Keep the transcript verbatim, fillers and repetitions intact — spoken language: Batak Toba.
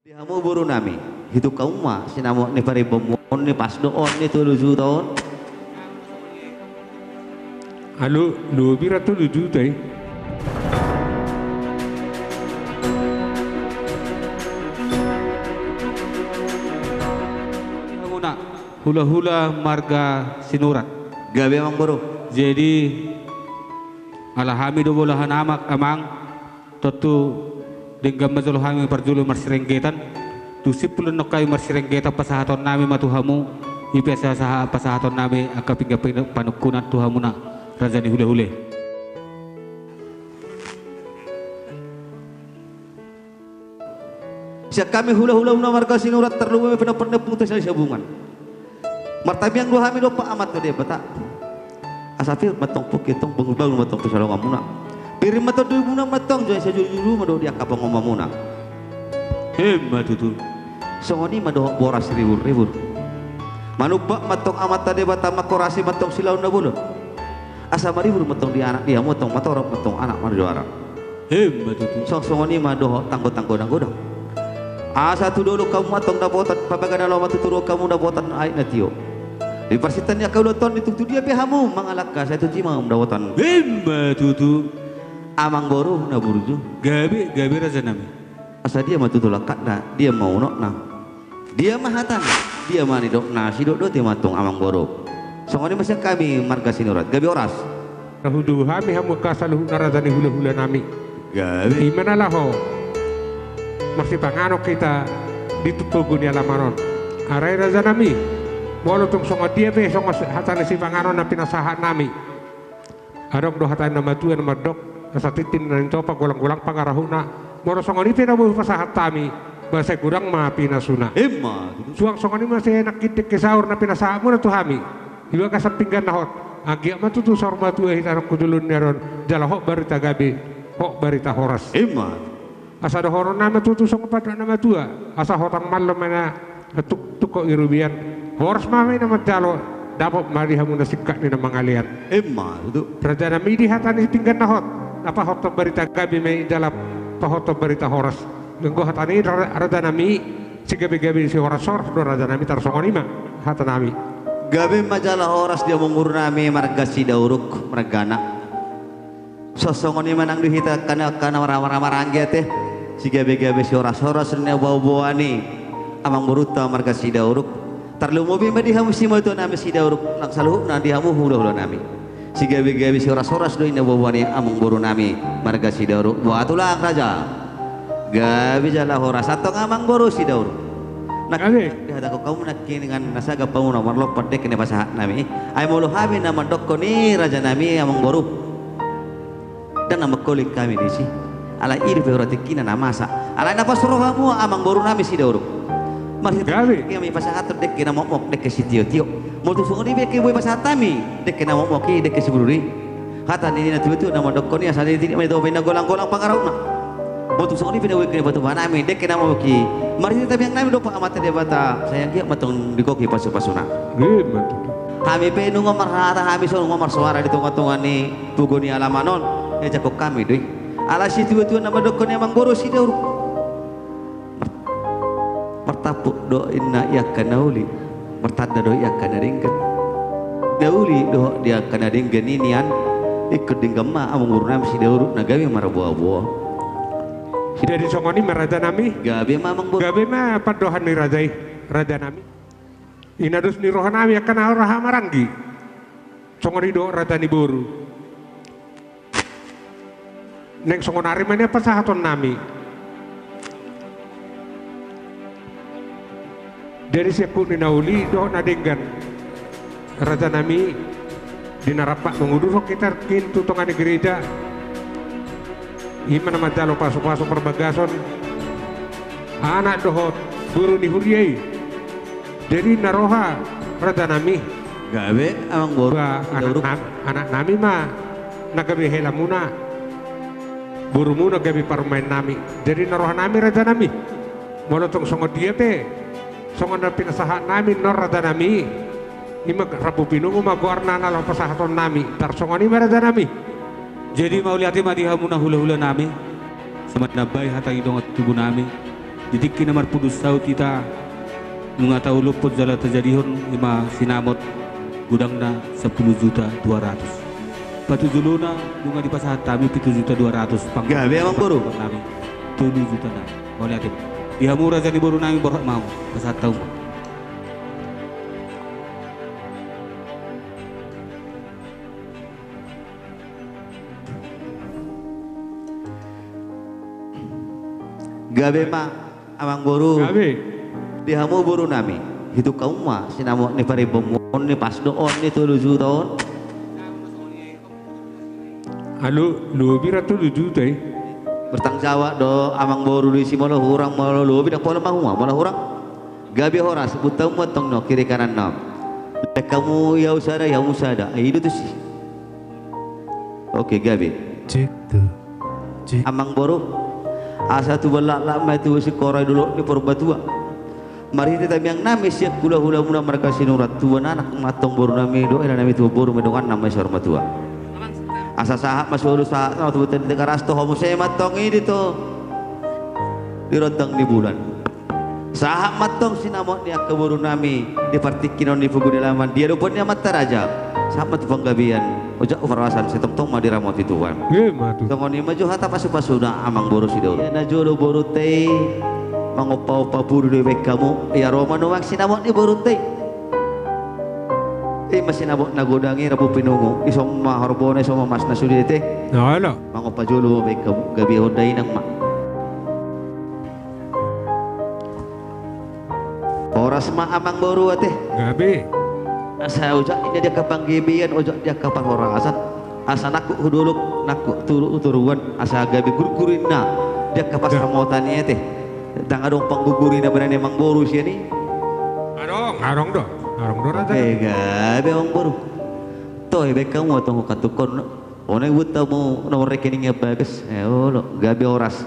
Di hamu boru nami, hitung hamu ma sinamot ni paribanmu on, ni pas do on, ni tolu juta on. Alu, lobi ra tolu juta i. Hamuna hulahula marga Sinurat. Gabe, amang boru. Jadi, ala hami do bolahan amak, amang. Tontu denggan ma jolo hami parjolo marsirenggetan. Tung simpul annon hami marsirenggetan, pasahaton nami ma tu hamu. I pe sahat pasahaton nami angka pinggan panungkunan tu hamuna, raja ni hulahula. Sian hami hulahulamuna marga Sinurat, tarlumobi pe na pernah putus dari sabungan. Martamiang do hami dompak Amanta Debata. Asa pir ma tong pungki tong, bangun-bangun ma tong tu salonganmuna. Pir ma tong dudukmuna ma tong, jala sajulu-julu ma dohot di angka pangomoanmuna. Ima tutu. Songon i ma dohot boras ribur-ribur. Manumpak ma tong Amanta Debata, manghorasi ma tong silaon na bolon. Asa maribur ma tong di anak, di hamu tong, matorop ma tong anak marjuara. Ima tutu. Songon i ma dohot tanggo-tanggo na godang. Asa tu dolok hamu ma tong dapotan, pabagana lomo tu toruan hamu dapotan aek na tio. Di parsinta ni angka ulaon on, di tung tu dia pe hamu mangalangka, sai tu jima hamu dapotan. Ima tutu. Amang boru na burju. Gabe, gabe, raja nami. Asa dia ma tutu langkatna, dia ma unokna. Dia ma hatana, dia ma nidokna, sidok do i ma tong, amang boru. Songon i ma sian hami marga Sinurat, gabe horas. Huduhami hamu angka saluhutna raja ni hulahula nami. Gabe. Ima na laho marsipanganon hita di pogu ni alaman on. Alai raja nami, molo tung songon dia pe songon hata ni sipanganon na pinasahat nami. Adong do hata ni na matua na mandok, asa tintin na nintopa, golang-golang pangarahutna. Molo songon i pe na boi hupasahat hami, ba sai godang ma pinasuna. Ima tutu. Suang songon i ma sai nangkin dengke saur na pinasahatmuna tu hami di bagasan pinggan na hot. Anggiat ma tutu saur matua hita nangkin tu joloan ni ari on, jala hot barita gabe, hot barita horas. Ima. Asa dohonon nami ma tutu songon pandok na matua, asa hotang mallom ma na tuk-, tungkot i rubean. Horas ma hami na manjalo, dapot ma di hamu na singkat ni na mangalean. Ima tutu. Raja nami, di hata ni pinggan na hot, na pahothon barita gabe ma i jala pahothon barita horas. Anggo hata ni ra-, raja nami, sigabe-gabe sihoras-horas do raja nami, tarsongon i ma hata nami. Gabe ma jala horas di amang boru nami marga Sidauruk, margana. Songon i ma nang di hita angka na, angka na marhahamaranggi ate. Sigabe-gabe sihoras-horas na boaboa ni amang borunta marga Sidauruk. Tarlumobi ma di hamu simatua nami Sidauruk, nang saluhutna di hamu hulahula nami. Sigabe-gabe sihoras-horas do i na boaboa ni amang boru nami marga Sidauruk. Boha tulang raja? Gabe jala horas antong amang boru Sidauruk. Nang gabe. Dihatahon hamu nangkiningan na sagat hamu na marlompan dengke na pasahat nami. Ai molo hami na mandokkon i raja nami amang boru, ndang na mangkoling hami disi. Alai i dope hura tingkina na masa. Alai na pasoro hamu amang boru nami Sidauruk. Marhite gabe. Hami pasahathon dengke na mokmok, dengke sitiotio. Molo tung songon i pe dengke boi pasahat hami, dengke na mokmok i, dengke sibururi. Hata ni na tuatua na mandokkon i, asa ni tingki ma i dope na golang-golang pangarahutna. Molo tung songon i pe na boi dipatupa nami dengke na mokmok i, marhite tamiang nami dompak Amanta Debata, sai anggiat ma tong digohi pasupasuna. Ima tutu. Hami pe nunga marhata hami songon, nunga marsoara di tongatonga ni pogu ni alaman on, diajakhon hami do i. Ala situatua na mandokkon i amang boru Sidauruk. Mar-, martampuk do inna i angka na uli, martanda do i angka na denggan. Na uli dohot di angka na denggan i nian, ingkon denggan ma amang boru nami Sidauruk na gabe marboaboa. Jadi songon i ma raja nami. Gabe ma amang boru. Gabe ma pandohan ni raja i, raja nami. I na dos ni roha nami angka na hahamaranggi. Songon i do raja ni boru. Naeng songon ari ma nian pasahaton nami. Jadi sian hut ni na uli dohot na denggan. Raja nami, di na rap mangudurhon hita nangkin tu tonga ni gereja. I ma na manjalo pasupasu parbagason anak dohot boru ni huria i. Jadi na roha raja nami. Gabe amang boru. Ba, anak nam-, anak nami ma na gabe helamuna. Borumuna gabe parumaen nami. Jadi na roha nami raja nami. Molo tong songon dia pe songon na pinasahat nami annon raja nami. I ma rambu pinungu ma goarna na laho pasahaton nami. Tarsongon i ma raja nami. Jadi mauliate ma di hamuna hulahula nami. Sai manambai hata i dongan tubu nami. Di tingki na marpudun saut hita, nunga taolophon jala tajadihon, ima sinamot godangna sampulu juta dua ratus. Patujolona nunga dipasahat hami pitu juta dua ratus. Gabe, amang boru. Nami tolu juta nai. Mauliate. Di hamu raja ni boru nami, borhat ma hamu. Pasahat hamu. Gabe ma, amang boru. Gabe. Di hamu boru nami, hitung hamu ma sinamot ni parimbommu on, ni pas do on, ni tolu juta on. Alu, lobi ra tolu juta i. Bertanggung jawab do amang boru disi, molo hurang, molo lobi, ndang pola ma hua, molo hurang. Gabe horas, buta mu antong no kiri kanan na. Lek hamu ia usada, ia musada. Ai i do tusi. Oke, gabe. Cek tu. Cek. Amang boru. Asa tubu laklak ma tu singkoru i, dolok ni Purbatua. Marhite tangiang nami sian hulahulamuna marga Sinurat, tubuan anak ma antong boru nami, dohot hela nami tubuan boru ma dongan nami saur matua. Asa sahat ma solu, sahat ma tu bontean Tigaras, toho muse ma antong i di to, di rondang ni bulan. Sahat ma antong sinamot ni angka boru nami di partingkian on, di pogu ni alaman, di adopan ni amanta raja. Sahat ma tu panggabean, ojak tu parhorasan, sai tongtong ma diramoti Tuhan. Ima tutu. Songon i ma jo hata pasupasuna, amang boru Sidaon. Ia na jolo borunta i mangompagompa pudi do dibaen hamu. Ia ro ma nuaeng sinamot ni borunta i. Ima sinamot na godang i, rambu pinungu, ison ma horbona, ison ma masna, sude ate. Olo. Mangompa jolo ma baen hamu, gabe ho da, inang ma. Horas ma amang boru ate. Gabe. Asa ojak ninna di angka panggabean, ojak di angka parhorasan. Asa nangkok hu dolok, nangkok tu toruan, asa gabe gurgur ninna di angka pansamotan i ate. Ndang adong panggurgur ninna bana ni amang boru sian i. Adong, adong do. Adong do raja. Eh, gabe amang boru. Toe baen hamu antong, hukatukkon. Unang ibuat hamu nomor rekening i, bagas. Eh, olo, gabe horas.